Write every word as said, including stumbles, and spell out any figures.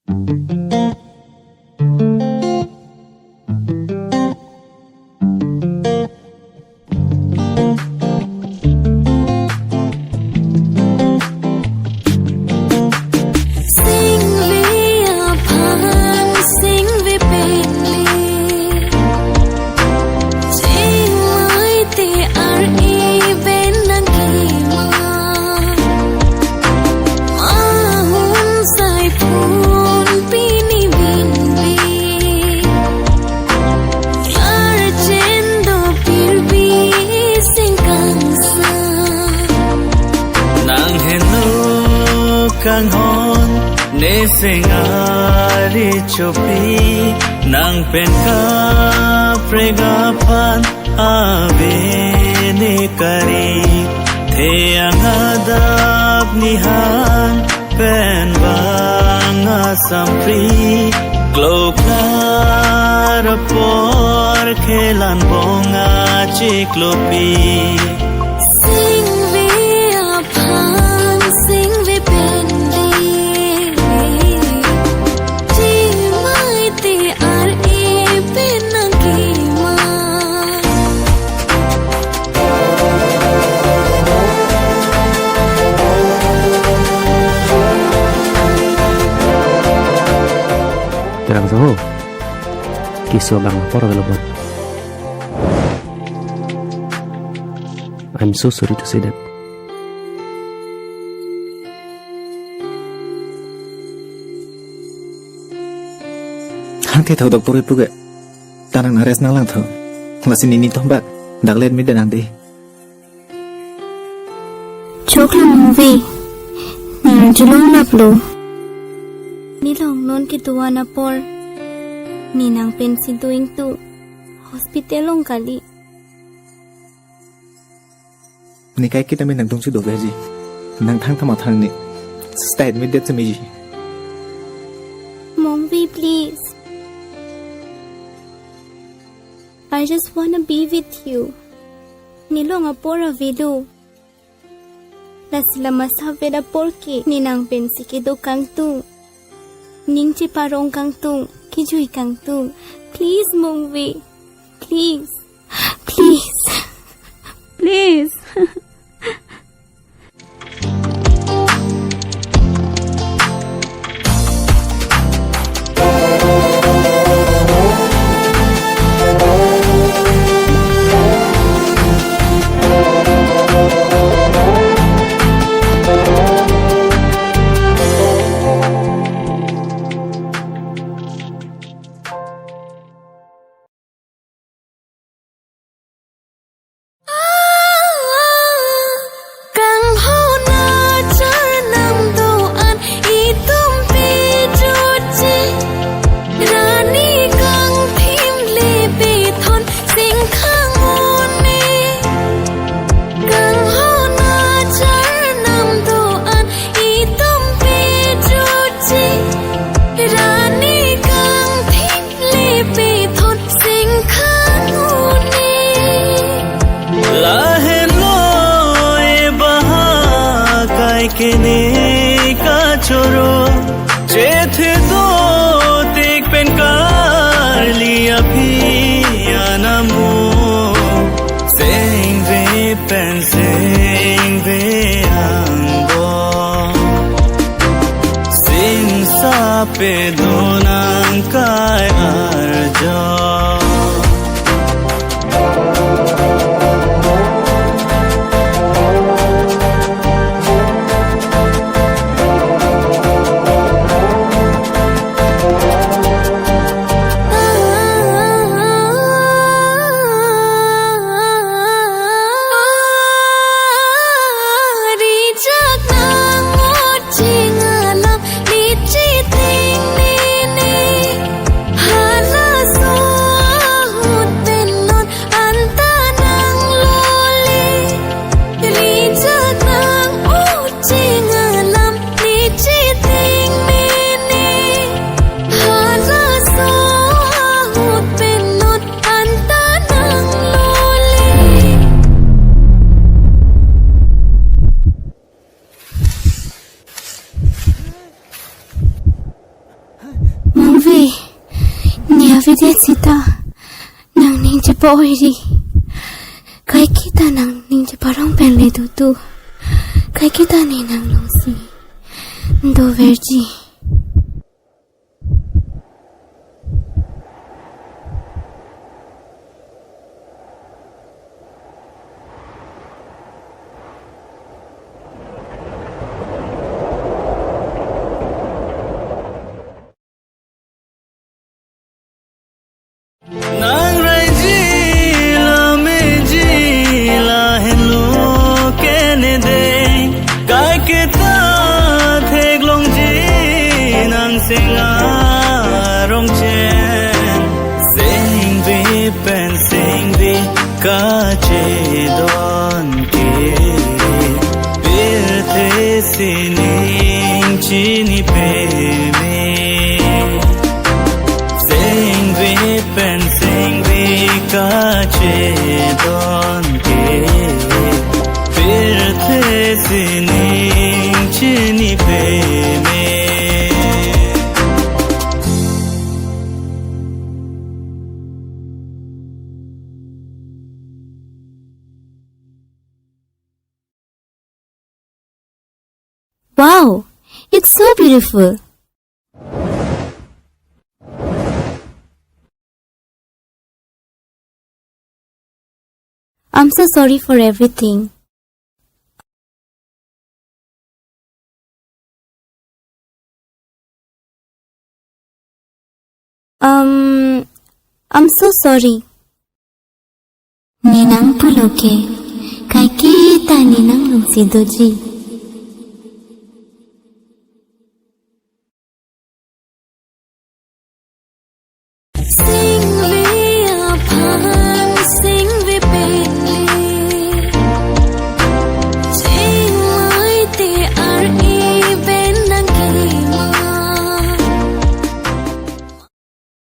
Singve aphan singve pen le, chimai te ar-e pen nangkima. Mahun sai phun pini binbi, klar chen do pirbi sing kangsa. Nang heno kanghon, ne sing ari chopi, nang pen kaprek aphan ave ne kari. Theyang adap nihan pen bang asampri, kloklar apor khelan bong achiklopi. Singve aphan singve pen le, chimai te ar-e pen nangkima. Terang soho. Keso abang apor avelo bon. I'm so sorry to say that. Hang te tho doktor ipu ke. Ta nang nang rest nanglang tho. Lasi nini tombak dak le admit de nang de. Choklo Mongve. Nang arjulong laplo. Nelong non kedo-an apor, ne nang pensi do ingtung. Hospital along kali. Ne kaiketa me nangdungsi doverji. Nang thangthang ma thang ne. Sista admit det si meji. Mongve, please. I just wanna be with you. Nelong apor avelo. Lasi la masavet apor ke ne nang pensi kedo kangtung. Ning cheparong kangtung, kejui kangtung. Please, Mongve. Please. Please. Please. Kanghon achar nam do-an itum pejutji. Rani kangthim le pethon sing khang un-e. Kanghon achar nam do-an itum pejutji. Rani kangthim le pethon sing khang un-e. Lahenlo e baha kai kene kachoro, chethe do tik pen karli aphi anamo. Singve pen singve angbong, singsape do nang kai arjo. Rijak nang ot ching alam, lichi ting nini. Halaso Ede seta, nangning chepa-oi ri. Kaiketa nangning cheparong pen le do tu. Kaiketa ne nanglongsi doverji. Nang raiji la meji lahenlo kenede, kaiketa theklongji nang sing arong chen. Singvi pen singvi kachedon ke, pirthe sining chini peme. Singvi pen singvi kachedon ke, pirthe sining chini peme. Wow, it's so beautiful. I'm so sorry for everything. Um, I'm so sorry. Ne nang pulo ke, kaiketa ne nanglongsi doji.